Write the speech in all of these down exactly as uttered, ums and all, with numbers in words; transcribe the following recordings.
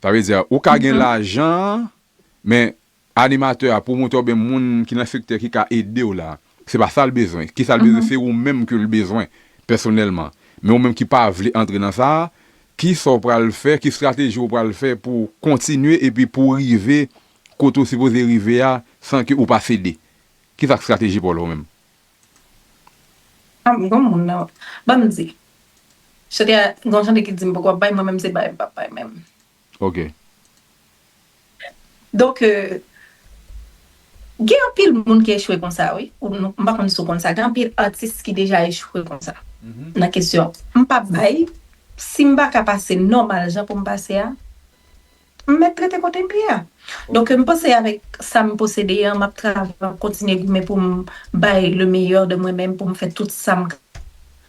Sa vle di, ou ka gen lajan, men animatè a, pwomotè oubyen moun ki nan sektè ki ka ede w la, se pa sa l bezwen. Kisa l bezwen? Se ou menm ke l bezwen, pèsonèlman. Men ou menm ki pa vle antre nan sa, kisa w pral fè, ki estrateji w pral fè pou w kontinye epi pou w rive kote w sipoze rive a san ke ou pa sede? Kisa k estrateji pa w la ou menm? Ah, gon moun nan. Ban m di. Chante a, gon chante ki di m poko ap bay, mwen menm se bay m p ap bay menm. Ok. Donk, euh, gen anpil moun ki echwe konsa, wi. Ou, nou, m pa konn si w konn sa. Gen anpil atis ki deja echwe konsa nan kesyon. M p ap bay, si m pa ka pase nòmal jan pou m pase a, m mèt rete kote m ye a. Donk, m panse avèk sa m posede an, m ap travay, m ap kontinye goumen pou m bay le meilleur de mwen menm, pou m fè tout sa m ka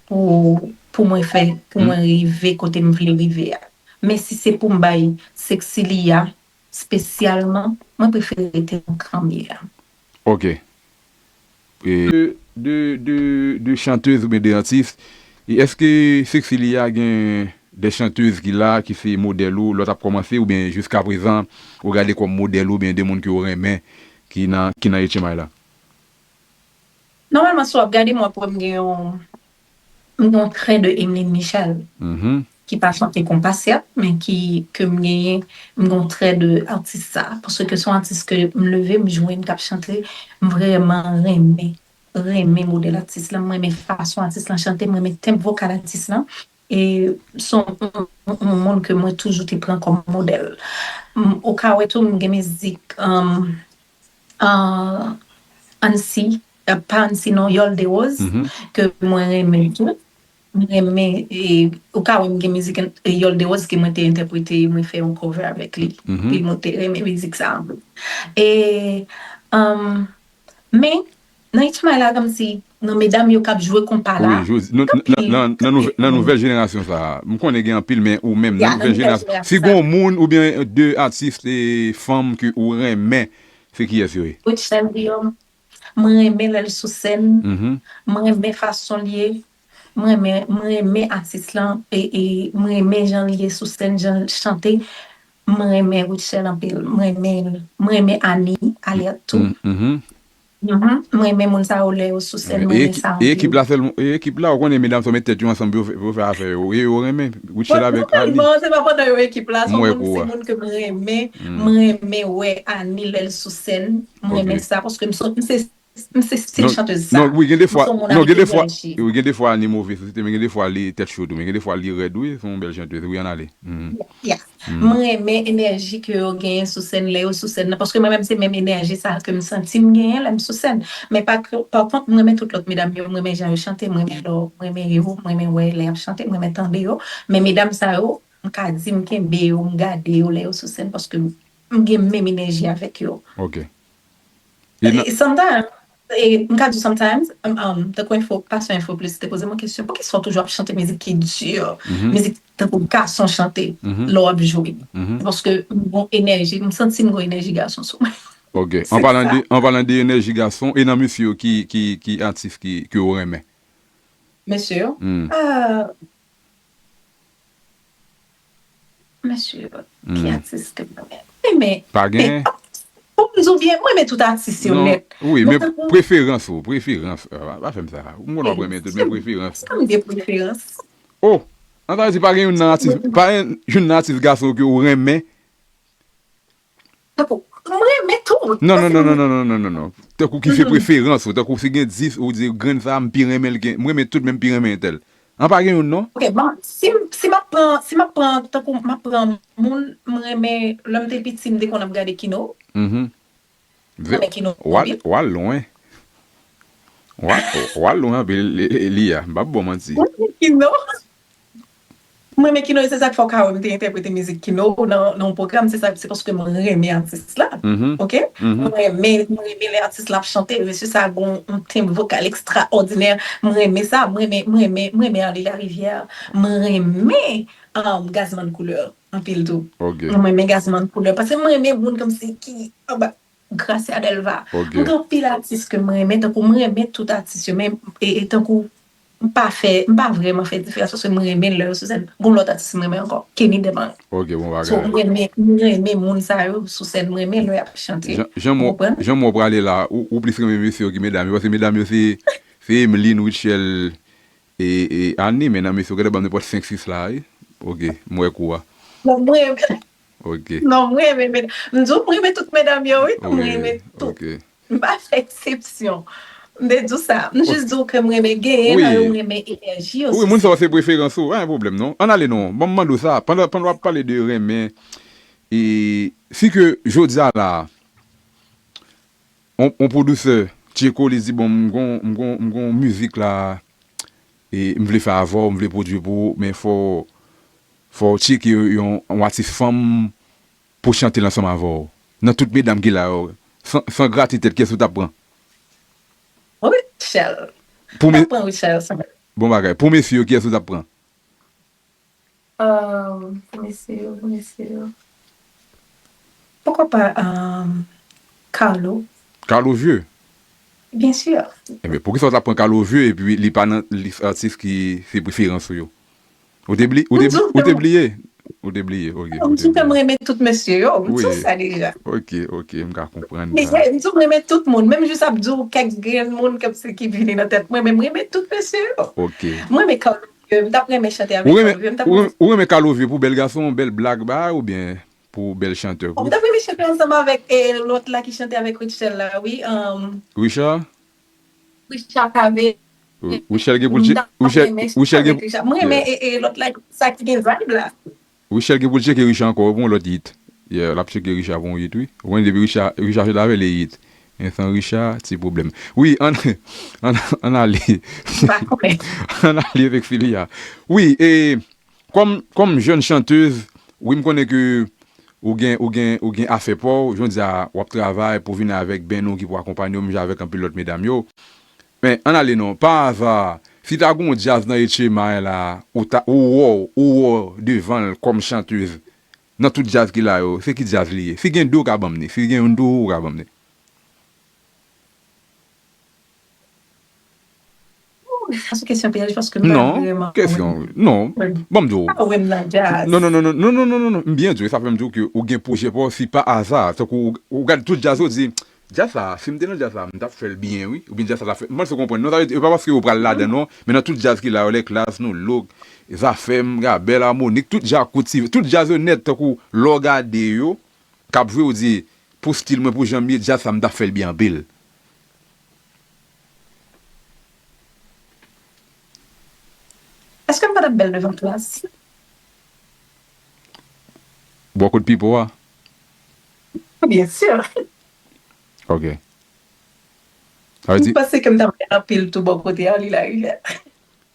pou, pou mwen fè, pou mwen rive kote m vle rive a. Men si se pou m bay Sexy Lia espesyalman, mwen prefere rete nan kan m ye a. Ok. E, de, de, de, de chantez oubyen de atis, e èske Sexy Lia gen de chantez ki la, ki se modèl ou, lè w t ap kòmanse, oubyen jiskaprezan, ou gade kòm modèl ou, oubyen de moun ke w renmen, ki nan, ki nan H M I la? Nòmalman, si w ap gade m, w ap wè m gen yon, m gen yon trè de Emeline Michel, ki pa chante konpa, sèt, men ki, ke m genyen, m gen yon trè de atis sa. Paske se yon atis ke m leve, m jwenn k ap chante, m vrèman renmen, renmen modèl atis lan, m renmen fason atis lan chante, m renmen tenb vokal atis lan. E se yon, yon, yon moun ke mwen toujou te pran kòm modèl. M, ou ka wè tou, m gen mizik, um, uh, Ansi, uh, pa Ansi non, Yòl de Woz, ke mwen renmen tou. M renmen, e, ou ka wè m gen mizik, e, Yòl de Woz ke mwen te entèprete, mwen fè yon cover avèk li. Epi mwen te renmen mizik sa anpil. E, um, men, nan H M I la, kòmsi, nan medam yo k ap jwe konpa la, Wi, jodi, nou, nan, nan, nan, nouve- nan nouvèl jenerasyon sa a, m konnen gen anpil, men ou menm, nan nouvèl jenerasyon, si gon moun oubyen de atis e fanm ke ou renmen, se kiyès yo ye? Rutshelle Guillaume, mwen renmen lè l sou sèn, mwen renmen fason l ye, mwen renmen, mwen renmen atis lan, e, e mwen renmen jan l ye sou sèn, jan l chante, mwen renmen Rutshelle anpil, mwen renmen, mwen renmen Annie Alerte tou. Mwen renmen moun sa yo lè yo sou sèn, mwen renmen sa anpil. E ekip la sèlman, e ekip la, ou konnen medam sa yo met tèt yo ansanm pou yo fè, pou yo fè afè yo. E yo renmen Rutshelle avèk Annie. Bon, se pa pandan yo ekip la, se moun, se moun ke mwen renmen, mwen renmen wè Annie lè l sou sèn, mwen renmen sa, paske m se, m se, m se stil chantèz sa. Non, wi, gen de fwa, non, gen de fwa, wi, gen de fwa Annie move sou sèn, men gen de fwa li tèt cho tou, men gen de fwa li rèd, wi, se yon bèl chantèz, wi, ann ale. Yeah. Mwen renmen enèji ke yo genyen sou sèn lè yo sou sèn nan, paske mwen menm se menm enèji sa ke m santi m genyen lè m sou sèn. Men pa, pa kont, mwen renmen tout lòt medam yo, mwen renmen jan yo chante, mwen renmen lò, mwen renmen yo, mwen renmen wè lè y ap chante, mwen renmen tande yo. Men medam sa yo, m ka di m kenbe yo, m gade yo lè yo sou sèn, paske m gen menm enèji avèk yo. Ok. E sometimes, e m ka di sometimes, um, um, tankou Info, Passion Info Plus te poze mwen kesyon, poukisa w toujou ap chante mizik ki di, mizik tankou gason chante lè w ap jwe? Paske m gon enèji, m santi m gon enèji gason sou mwen. Ok. An palan de, an palan de enèji gason, e nan mesye yo ki, ki, ki atis ki, ki ou renmen? Mesye yo? Ah, Mesye, ki atis ke mwen renmen? Pa gen? Pou m di w byen, mwen renmen tout atis yo nèt. Wi, men preferans ou, preferans. Pa fè m sa. M konn w ap renmen tout, men preferans. Èske m gen preferans? Oh! An ta di pa gen youn nan atis, pa gen youn nan atis gason ke ou renmen? Tankou, mwen renmen tout. Non, non, non, non, non, non, non, non, non. Tankou ki se preferans ou, tankou si gen dis, ou di grenn sa, m pi renmen l ke, mwen renmen tout, men m pi renmen entèl. An pa gen youn, non? Ok, bon, si, si m ap pran, si m ap pran, tankou m ap pran moun, m renmen, lè m te piti, m te konn ap gade Kino. M renmen Kino anpil. W al lwen. W al lwen anpil, Lia, m p ap ba w manti. M renmen Kino. M renmen Kino, e se sa k fè w ka wè m te entèprete mizik Kino nan, nan yon pwogram, se sa, se paske m renmen atis la. Ok? M renmen, m renmen lè atis la ap chante, mesye sa gon yon tenb vokal ekstraòdinè. M renmen sa, m renmen, m renmen, m renmen Arly Larivière, m renmen, um, Gazman Couleur anpil tou. M renmen Gazman Couleur, paske m renmen moun kòmsi ki anba Gracia Delva. M gen anpil atis ke m renmen, tankou m renmen tout atis yo, men, e, e tankou m pa fè, m pa vrèman fè diferans paske m renmen lè yo sou sèn. Gon lòt atis m renmen ankò, Kenny Debang. Ok, bon So, m bagay. renmen, m renmen moun sa yo sou sèn, m renmen lè y ap chante. Jan, jan Ou mwen, konprann? jan mwen prale la, ou, ou plis renmen mesye yo ki medam yo, paske medam yo se, se Emeline, Rutshelle, e, e Annie, men nan mesye yo, gade ban m nenpòt senk sis la, wi. Ok, m wè kou a. Non, m renmen, Ok. non, m renmen, men, m di w, m renmen tout medam yo, wi. M Wi, renmen tout. ok. M pa fè eksepsyon. M te di w sa. M jis di w ke m renmen genyen nan yo, m Wi. renmen enèji yo Wi, sou moun sa yo sèn. Se preferans ou, pa gen pwoblèm non. Ann ale non. Ban m mande w sa. Pandan, pandan w ap pale de renmen, e si ke jodi a la, on, on pwodisè, Tcheko, li di, bon, m gon, m gon, m gon mizik la, e m vle fè avè w, m vle pwodui pou ou, men fò, fò w tcheke yon, yon atis fanm pou chante l ansanm avè w. Nan tout medam ki la yo, san, san grate tèt, kiyès ou t ap pran? Rutshelle. Pou M t me, ap pran Rutshelle sa. Bon bagay. Pou mesye yo, kiyès ou t ap pran? Euh, pou mesye yo, pou mesye yo. Pourquoi pas euh, Carlo? Carlo Vieux. Bien sûr. Ebyen, poukisa w t ap pran Carlo Vieux epi li pa nan lis atis ki se preferans ou yo? Ou te bli, ou te, ou te bliye? Ou te bliye, ok. M di ke m renmen tout mesye yo. M di w sa deja. Ok, ok, m ka konprann sa. M di w m renmen tout moun. Menm jis ap di w kèk grenn moun ke se ki vini nan tèt mwen, men m renmen tout mesye yo. Ok. M renmen Carlo Vieux, m t ap renmen chante avèk Carlo Vieux. M t ap renmen. Ou renmen Carlo Vieux pou bèl gason, bèl blag, ba, oubyen pou bèl chantè? M t ap renmen chante ansanm avèk e, lòt la ki chante avèk Rutshelle la, wi. Um, Richard? Richard Cavé. Richard gen pou l tcheke. Richard gen pou l tcheke. M renmen e, e lòt la, sa ki gen vibe la. Richard gen pou l tcheke Richard ankò pou yon lòt hit. Yeah, l ap tcheke Richard pou yon hit, wi. Ou konnen depi Richard, Richard chita avè l e hit. Men san Richard, ti pwoblèm. Wi, ann, ann, ann ale. Ann ale avèk Filia. Wi, e kòm, kòm jèn chantèz, wi, m konnen ke ou gen, ou gen, ou gen afè pa w, jodi a w ap travay pou vin avèk band ou ki pou akonpanye w, menm jan avèk anpil lòt medam yo. Men, ann ale non, pa aza, si ta gon djaz nan H M I la, ou ta, ou wè w, ou wè w devan l kòm chantèz, nan tout djaz ki la yo, se ki djaz li ye? Si gen de w ka ban m li, si gen youn tou ou ka ban m li. Sa se kesyon pyèj paske m pa vrèman. Non, kesyon, non. Ban m di w. Pa wè m nan djaz. Non, non, non, non, non, non, non, non, non. M byen di w, e sa fè m di w ke ou gen pwojè pa w, si pa aza, tankou ou gad tout djaz ou di, djaz sa, si m te nan djaz sa, m t ap fè l byen, wi. Oubyen djaz sa t ap fè. M panse w konprann. Non, sa vle di, e pa paske ou pral ladan, non. Men nan tout djaz ki la yo, Lè Klas, Nou Look, Zafèm, Gabèl, Amònik, tout djaz kouti, tout djaz yo nèt, tankou lè w gade yo, k ap jwe, ou di, pou stil mwen, pou jan m ye, djaz sa, m t ap fè l byen anpil. Èske m pa t ap bèl devan Klas? Bò kot Pipo a? Byen si. Ok. Sa vle di. M panse ke m t ap bèl anpil tou bò kote Arly Larivière.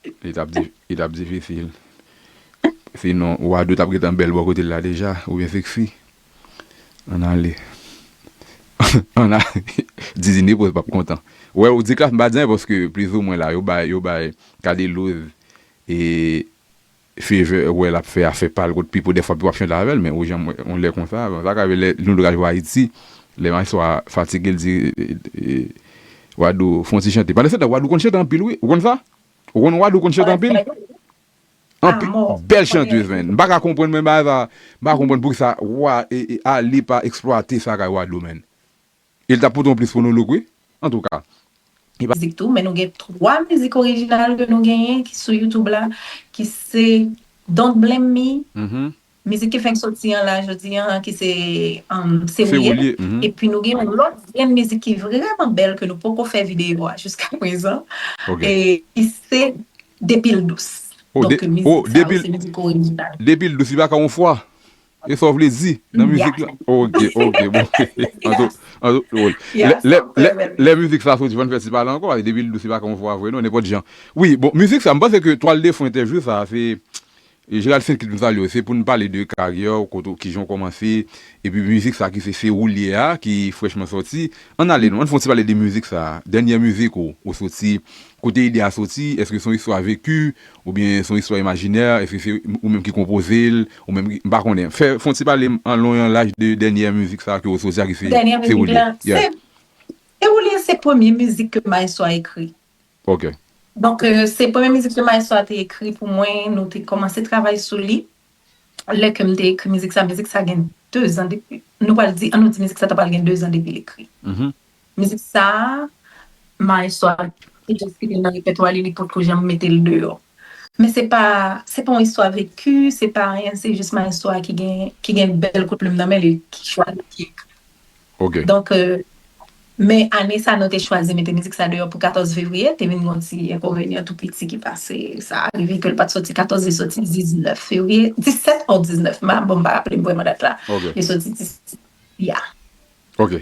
Li t ap di, li t ap difisil. Sinon, Wadou t ap gentan bèl bò kote l la deja, oubyen Sexy. Ann ale. Ann ale. Didi Nepo p ap kontan. Wè, ou di Klass, m pa di anyen paske plizoumwen la, yo bay, yo bay Cadelouse e favor, wè l ap fè afè pa l kot Pipo, dèfwa Pipo ap chante avè l, men ou jan mwen, yon lè konsa, sa ka rive lè nou lage Ayiti, lè Maestro a fatige, l di, e, e, Wadou, fè yon ti chante. Pandan se tan, Wadou konn chante anpil, wi. Ou konn sa? Ou konn Wadou konn chante anpil? Anpil. Bèl chantèz, menn. M pa ka konprann, mwen, bagay sa, m pa konprann poukisa Wa, e, e, Arly pa eksplwate sa kay Wadou, menn. E l t ap pote yon plis pou Nou Look, wi. Antouka. Mizik tou, men nou gen twa mizik orijinal ke nou genyen ki sou YouTube la, ki se Don't Blame Me, mizik ki fenk soti an la jodi an, ki se um, Se Ou Ye. Epi nou gen yon lòt grenn mizik ki vrèman bèl ke nou poko fè videyo a jiska prezan. E ki se Depi l dous. Donk mizik sa yo se mizik orijinal. Depi l dous, li pa ka yon fwa. E sa w vle di nan mizik la? Ok, ok, bon. Lè, lè, lè mizik sa soti, pa n fè ti pale ankò, depi l dous, li pa ka yon fwa vre, non, nenpòt jan. Wi, bon, mizik sa, m panse ke twal de fon entèvyou sa, se E Gérald Saint-Kit, m salye w. Se pou n pale de karyè w, kote w, kijan w kòmanse, epi mizik sa ki se Se Ou L Ye a, ki frèchman sòti. Ann ale non, ann fè yon ti pale de mizik sa. Dènyè mizik ou, ou soti, kote ide a soti, èske se yon istwa veki, oubyen se yon istwa imajinè, èske se ou menm ki konpoze l, ou menm ki, m pa konnen. Fè, fè yon ti pale an lon e an laj de dènyè mizik sa ke w soti a ki se Se Ou L Ye. Se Ou L Ye se premye mizik ke Maestro a ekri. Ok. Donk, euh, se premye mizik ke Maestro a te ekri pou mwen, nou te kòmanse travay sou li. Lè ke m te ekri mizik sa, mizik sa gen dezan depi, nou pral di, ann nou di mizik sa ta pral gen dezan depi l ekri. Mizik sa, Maestro a te jis kite l nan repètwa li, li potko janm mete l deyò. Men se pa, se pa yon istwa veki, se pa anyen, se jis Maestro a ki gen, ki gen bèl kout plim nan men li, ki chwazi, ki ekri. Ok. Donk, euh, men ane sa nou te chwazi mete mizik sa deyò pou katòz fevriye, te vin yon ti enkonvenyan tou piti ki pase, sa rive ke l pa t soti katòz, li soti diznèf fevriye, disèt ou diznèf, ma, bon, m pa raple m vrèman dat la. Ok. Li soti dis, ya. Ok.